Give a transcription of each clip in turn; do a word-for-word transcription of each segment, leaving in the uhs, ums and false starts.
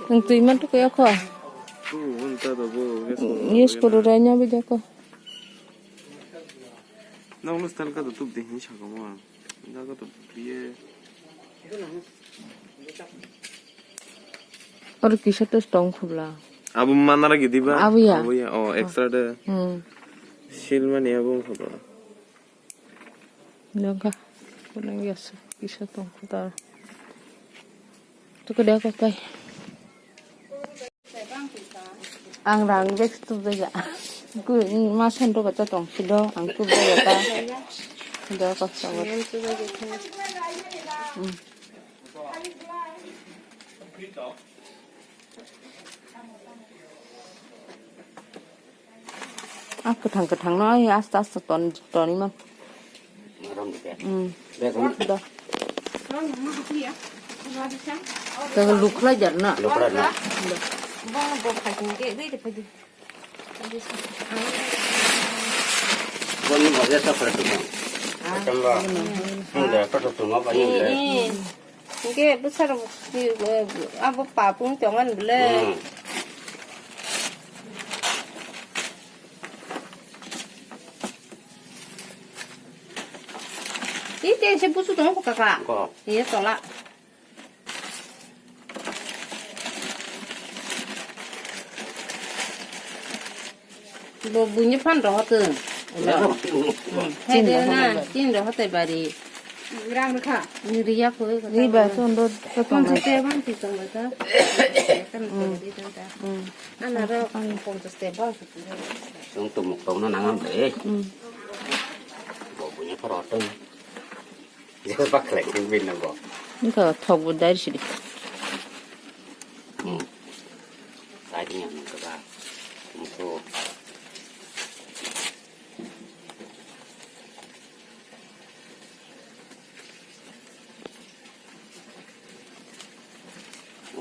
Ang twi man tu kaya ko. Hmm, ang ta do bo, yes, yes, ko do rai nya bi da ko. Nang lo style ka do tup de hin sa ko mo. Da ka do biye. Oro kisa to tong khubla. Abo manara gidi ba? Abo ya. Abo ya. Oh, extra de. Hmm. Sil mani abo khubla. Nangka. Kunang ya se kisa tong khubla. To ko da ko kai. Ang rang bag tu bega. Ku ma san to kata tong sido ang tu bega ta. Do ko sa. Hmm. Ah, kwthang kwthang no, ai, asta asta ton toni man. Rom de. Hmm. Bag rom. Do. Kaga lukhlai jar na. Lukhlai na. Do. Boni baja ta pura tu. Ah. Tamba. Hmm, da, ta tu ma pani. Eh, eh. Hingke bwsarok, eh, abo papung tongan bwle. Hmm. Tei tei se busu tongo kaka. Ko. Iya tola. Bo buini phan rohotong. Ila. Hmm. Hai de na, tin rohote bari. Ram kha. Ni riya ko. Ni ba son do to tong. Kon se te ban ti tong ta. Kan ko di tong ta. Hmm. Ana ro kon se te ban. Tong tumuk tong na nangam de. Hmm. Bo buini phan rohotong. Jeng pakhlai khe bini bo. Wngkha thok bo dari sidi. Hmm. Dari yang keba. Muko.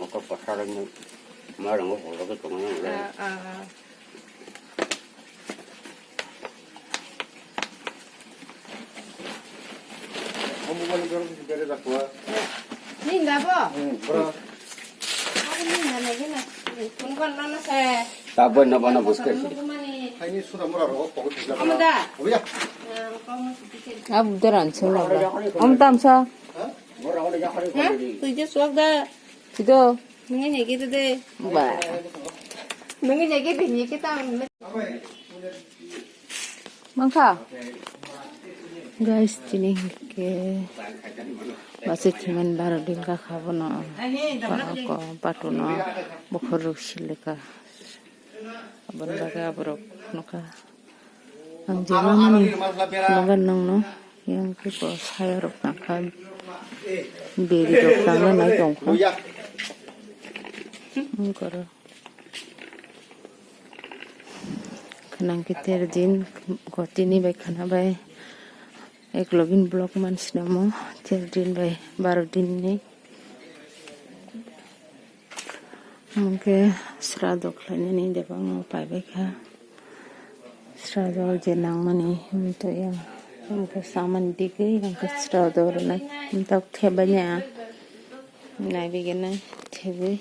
Muko pasar ni marang ko ko ko. Ah, ah. Ninda bo? Hmm, bro. Abo ninda na gina. Kun kon na na se. Tabon na bana buske. Nugumani. Haini sura mura rogo pogo tijla. Amada. Oya. Abu doran sung na. Om tamsa. Ha? Tui je suak da. Tido. Nungi nyegi de de. Ba. Nungi nyegi de nyegi ta. Mangkha. Guys, tini ke basi thiman baro din ka khabo no. Ko patu no bukhur ruk silika. Abon baga aborok nokha. Ang jemamani nogo nongno yang khe bo sayarok tangkha, beri rok tangna nai tongkha. Ang koro khnang khe ter din gotini bai khana bai eklogin block man sinamo ter din bai baro din ni. Hwnkhe srado khlainani debang no paibaikha. Srado je nangmani himtwi ang hwnkhe samani digwi hwnkhe srado rwnai himtok thebani ang naibigenai thebwi.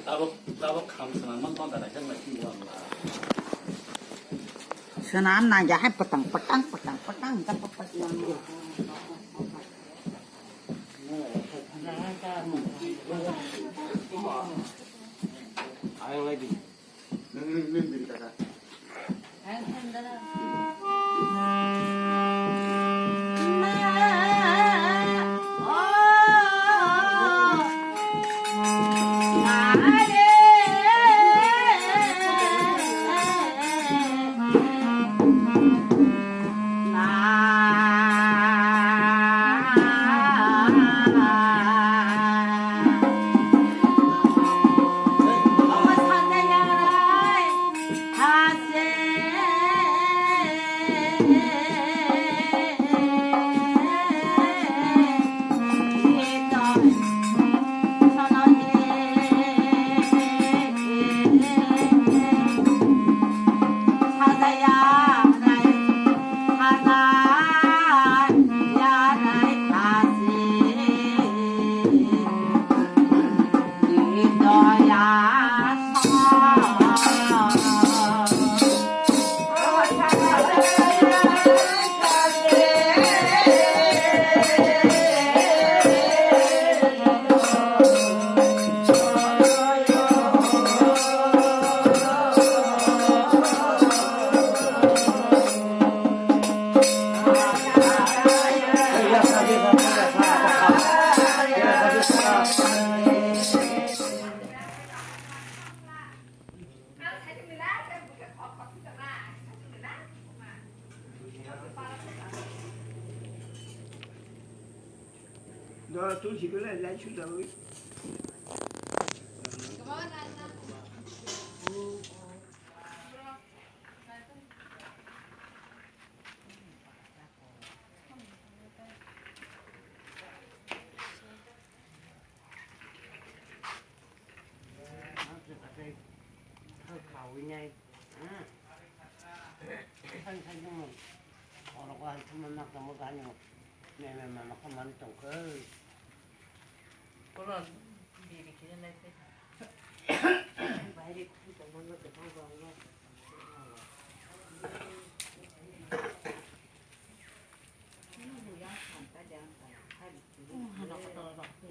Tabok, tabok kham swnam man ton da naisang naising wang la. Swnam nang ya hai petang, petang, petang, petang, ta petang. Ayang lagi.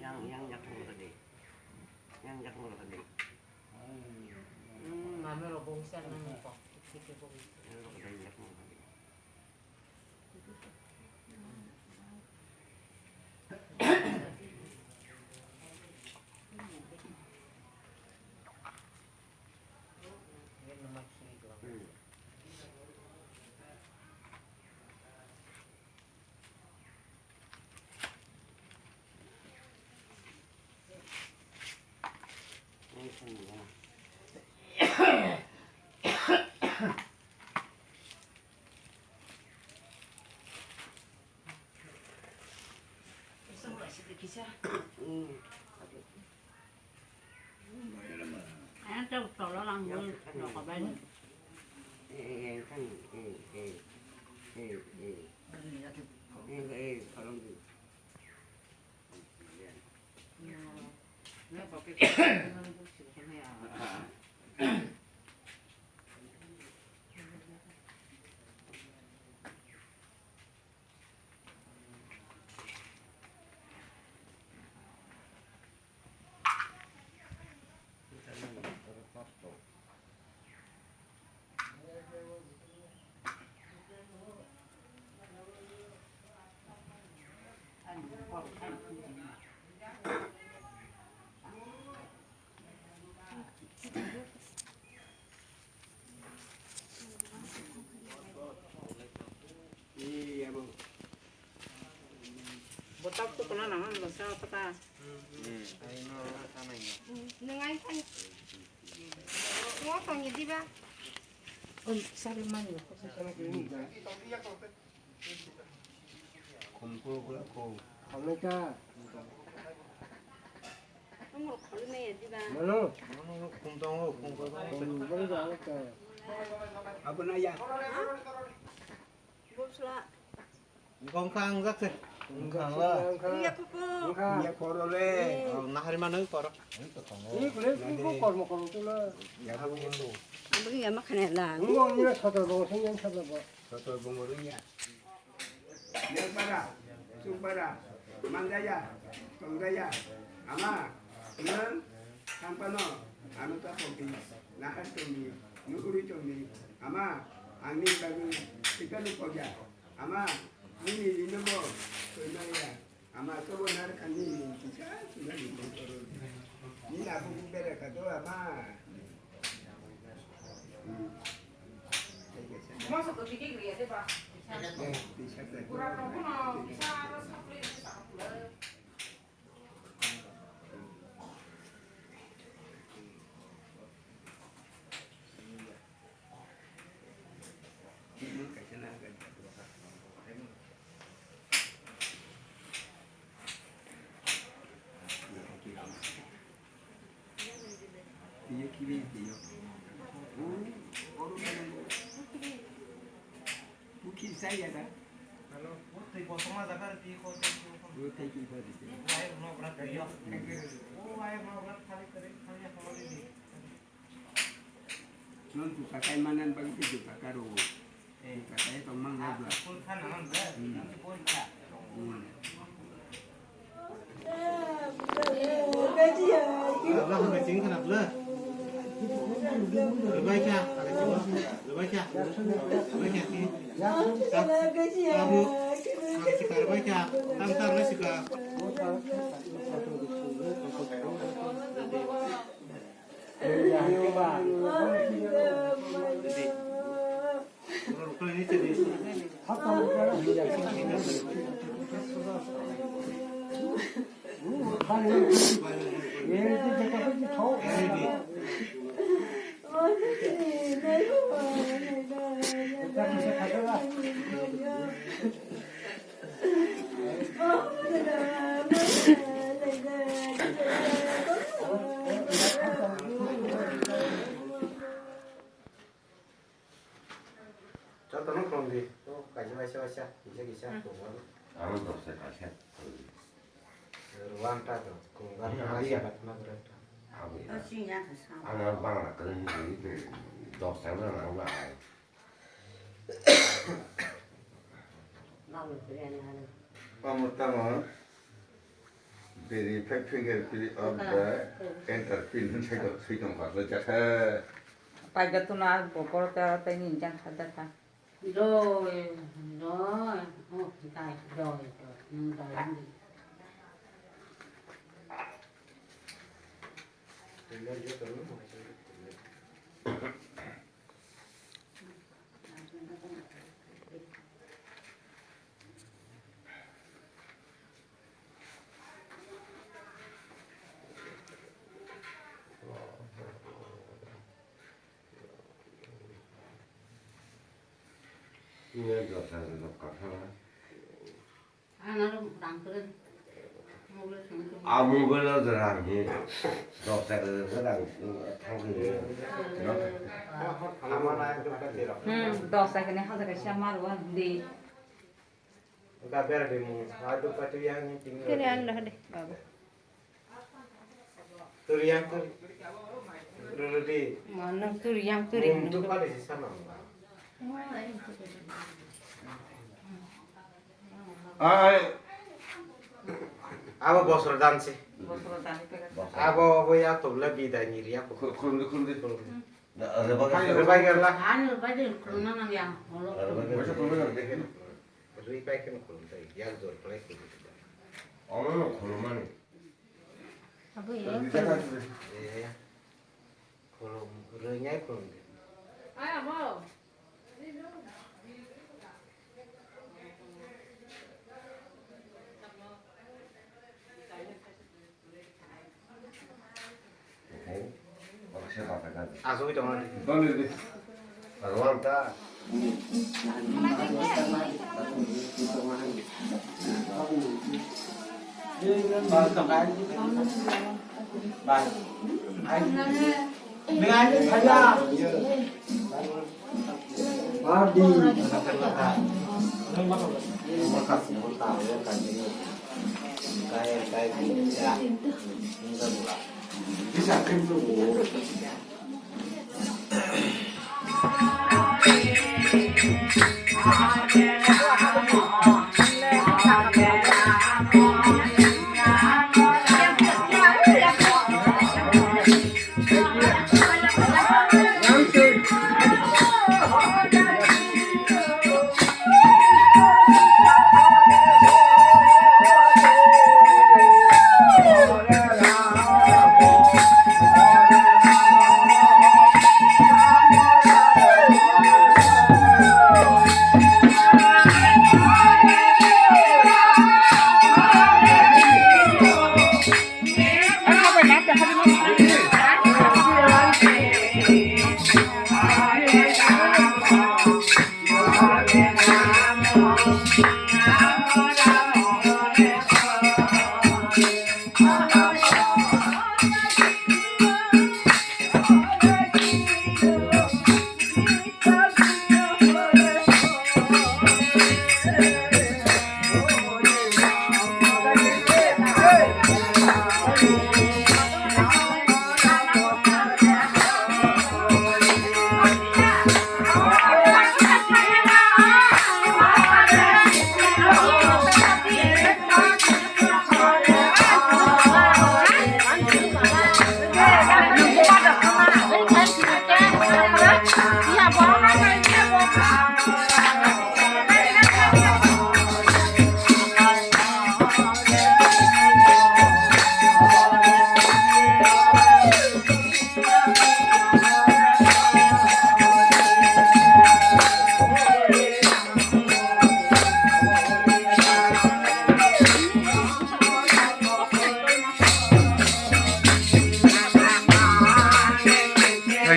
Yang, yang yakung tadi. Yang yakung tadi. Hmm, mami lo bongsan nang ko. Yang yakung tadi. Botak tu kena nangan basa apa ta? Nung ai kan. Ngo tong ye di ba? Oi, sari mani. Khum khum khum khum. Khum ka. Mano? Mano, khum tongo, khum ka. Khum ka. Abo na ya. Bosla. Wngkha wngkha wngjak se. Wngkha wngkha. Iya, kuku. Wngkha. Iya, koro le. Eh. Oh, nahari mano koro. Ini kule kuku kormo kormo tula. Ya, kuku. Abri ya makhane lang. Wngkha, ini sotor bongo sing yang sotor bongo. Sotor bongo ring ya. Lekpara, chukpara, manjaya, tongjaya, ama, nwng, thangphano, ano ta pokdi, nahar tongdi, nuguri tongdi, ama, angni bagwi, sika nukokya, ama, nini rino bo, toimaya, ama, tobo narkha nini, kisa, suna ni tongkoro, nini abubu bere kado, ama. Tiyo kiri tiyo. Oh, oro na. Bukir saya da. Hello, oh, tei bosong ma jaga tiyo ko tiyo ko. Oh, thank you for this. Wai no bra tiyo. Oh, wai no bra khali kare khali khali. Nwng juta kai manan bagwi se juta karo. Juta kai tong mang jak bla. Hmm. Hmm. Abla hambai ching khana bla. Rwbai kha, rwbai kha, rwbai kha. Tabuk, ang sikar bai kha, tang tar na sikar. Jotono khulumdi. O, kaisa, kaisa, kaisa, kisa, kisa, hmm, khulumdi. Ano dosta kaisa khulumdi. Rwanta to, khulumdi. Ani kaisa abiya. Batma gurata. Abiya. O, sing ya kasa. Ano bangla kwrwngni dosta no nangla ai. Omo tamo verify fingerprint of the enter pin hwn sai tong, swi tong kha, jakha. Paida tuna bokor ta tei ni jang kha da kha. Doi, doi, oh, dai, doi, doi, nung doi, nung doi. Ini dosa dosa kakak. Ano rang kwrwi. Mobile song song. A mobile o rang ni. Dosa kwrwi rang thang kwrwi. Hmm, dosa kwrwi hajar kaisa maru an di. Ga bera di mu. Adu patu yang ni ting. Kiri ang dah deh, baba. Turi yang turi. Rudi. Manang turi yang turi. Mung tu pada sisa nang. Ai. Abo bosor dan si. Bosor dan itu kan. Abo, abo ya tu le bidai ni ria ko. Khul-, khulum di, khulum di. Khulum di. Rebai gerla. Anu rebai di khulum nang yang. Rebai gerla. Rui pai kan khulum tai. Yang jor play khulum. Ono no khulum mani. Abo ya. Eh, khulum, rwngya khulum de. Ai, amo. Asugwi tongmani. Rwanta.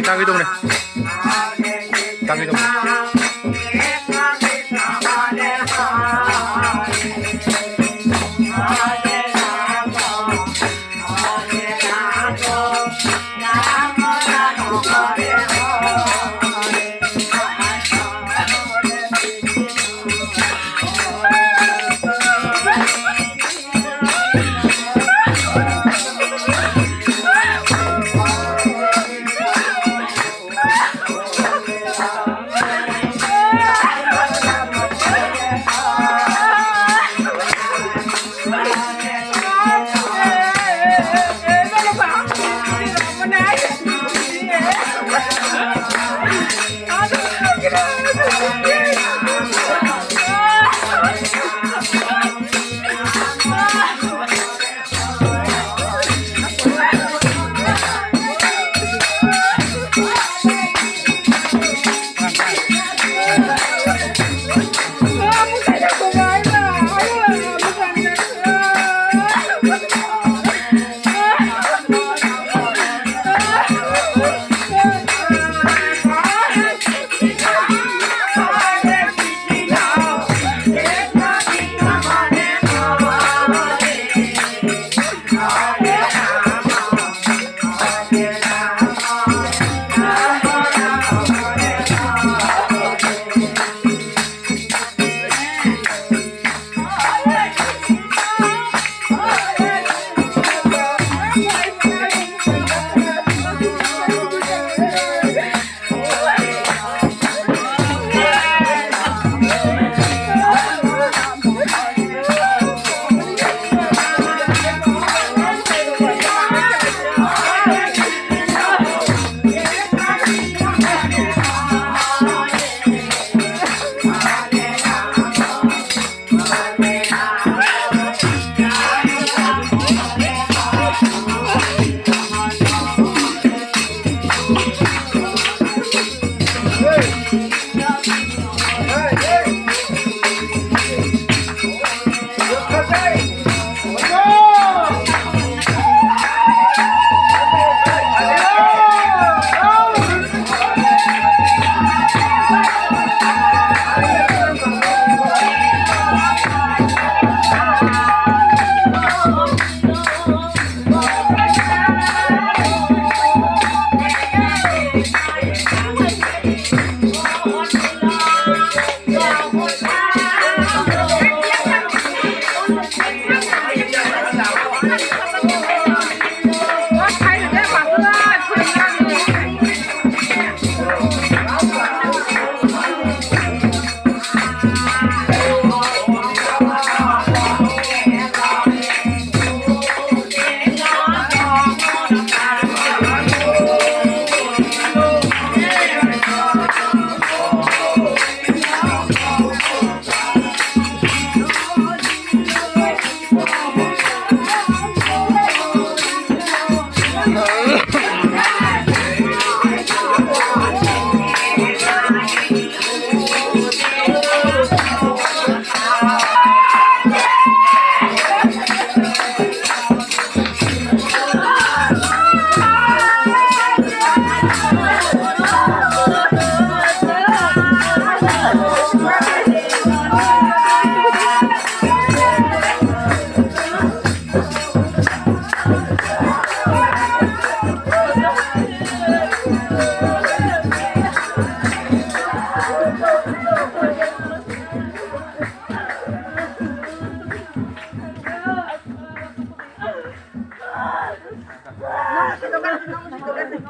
Tangwi tong re. Tangwi tong re.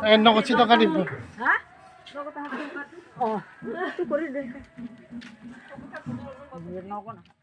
Eh, nogo sito kali. Ha? Oh, tu kori de. Nogo na.